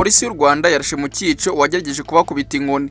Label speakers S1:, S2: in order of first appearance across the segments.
S1: Polisi y'u Rwanda yarashe mu cyico uwagerageje kubakubita inkoni.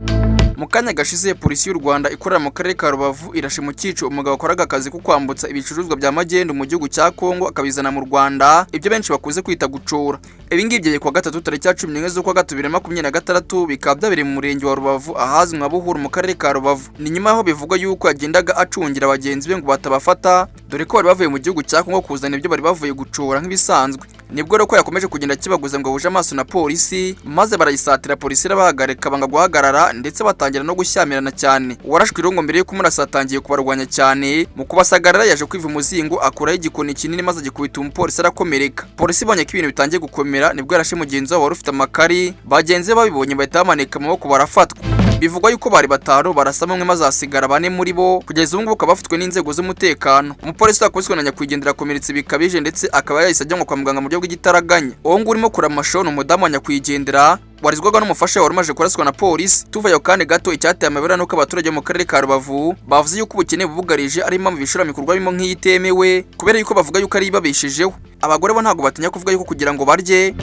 S1: Mu kanya gashize, Polisi y'u Rwanda ikorera mu karere ka Rubavu irashe mu cyico umugabo wakoraga akazi ko kwambutsa ibicuruzwa bya magendu mu gihugu cya Kongo akabizana mu Rwanda, ibyo benshi bakunze kwita gucora. Ibi ngibi byabaye kuwa gatatu, tariki ya 11 z'ukwa gatatu 2026, bikaba byabereye mu murenge wa Rubavu, ahazwi nka Buhuru, mu karere ka Rubavu. Ni nyuma y'aho bivugwa yuko yagendaga acungira bagenzi be ngo batabafata, dore ko bari bavuye mu gihugu cya Kongo kuzana ibyo bari bavuye gucora nk'ibisanzwe. Nibwo rero ko yakomeje kugenda akibaguza ngo ahuje amaso na polisi, maze barayisatira, polisi irabahagarika, banga guhagarara, ndetse batangira no gushyamirana cyane. Uwarashwe irungo mbere yo kumurasa atangiye kubarwanya cyane. Mu kubasagarira, yaje kwiva umuzingo, akuraho igikoni kinini maze agikubita umupolisi, arakomereka. Polisi ibonye ko ibintu bitangiye gukomera, nibwo yarashe mugenzi wabo wari ufite amakari. Bagenzi be babibonye bahita bamanika amaboko, barafatwa. Bivugwa yuko bari batanu, barasamo umwe maze hasigara bane muri bo. Kugeza ubu ngubu bakaba bafitwe n'inzego z'umutekano. Umupolisi wakubiswe na nyakwigendera akomeretse bikabije, ndetse akaba yahise ajyanwa kwa muganga mu buryo bw'igitaraganya. Uwo nguwo urimo kureba amashusho ni umudamu wa nyakwigendera warizwaga n'umufasha wari umaze kuraswa na polisi. Tuvayo kandi gato, icyateye amabera nuko abaturage bo mu karere ka Rubavu bavuze yuko ubukene bubugarije ari impamvu bishora ibikorwa birimo nk'iyi itemewe, kubera yuko bavuga yuko ari ibabeshejeho. Abagore bo ntabwo batinya kuvuga yuko kugira ngo barye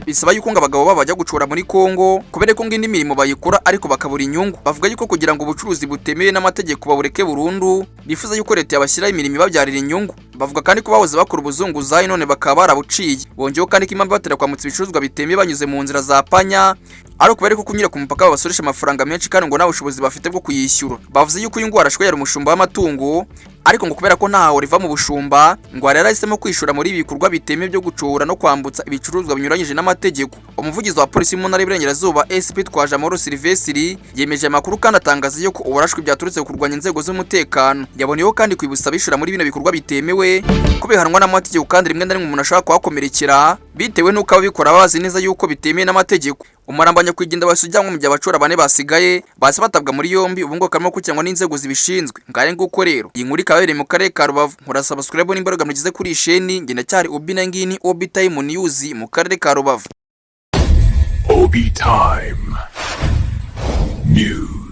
S1: bisaba yuko ngo abagabo babo bajya gucora muri Kongo, kubera ko ngo indi mirimo bayikora ariko bakabura inyungu. Bavuga yuko kugira ngo ubucuruzi butemewe n'amategeko babureke burundu, bifuza yuko leta yabashyiraho imirimo ibabyarira inyungu. Bavuga kandi ko bahoze bakora ubuzunguzayi, none bakaba barabuciye. Bongeyeho kandi ko impamvu batera kwambutsa ibicuruzwa bitemewe banyuze mu nzira za panya ari ukubera ko kunyura ku mupaka babasoresha amafaranga menshi, kandi ngo nta bushobozi bafite bwo kuyishyura. Bavuze yuko uyu nguyu warashwe yari umushumba w'amatungo, ariko ngo kubera ko ntaho riva mu bushumba, ngo yari yarahisemo kwishora muri ibi bikorwa bitemewe byo gucora no kwambutsa ibicuruzwa binyuranyije n'amategeko. Umuvugizi wa polisi mu ntara y'Iburengerazuba, SP Twajamahoro Sylvestre, yemeje amakuru kandi atangaza yuko uwarashwe byaturutse ku kurwanya inzego z'umutekano. Yaboneyeho kandi kwibutsa abishora muri bino bikorwa bitemewe ko bihanwa n'amategeko, kandi rimwe na rimwe umuntu ashobora kuhakomerekera bitewe n'uko ababikora bazi neza yuko bitemewe n'amategeko. Umurambo wa nyakwigendera wahise ujyanwa, mu gihe abacora bane basigaye bahise batabwa muri yombi, ubu ngubu karimo gukurikiranwa n'inzego zibishinzwe. Ngahe nguko rero, iyi nkuru ikaba yabereye mu karere ka Rubavu. Nkora subscribe n'imbaraga mugeze kuri iyi sheni. Njye ndacyari Obi na ngini Obi Time News mu karere ka Rubavu.
S2: Obi Time News.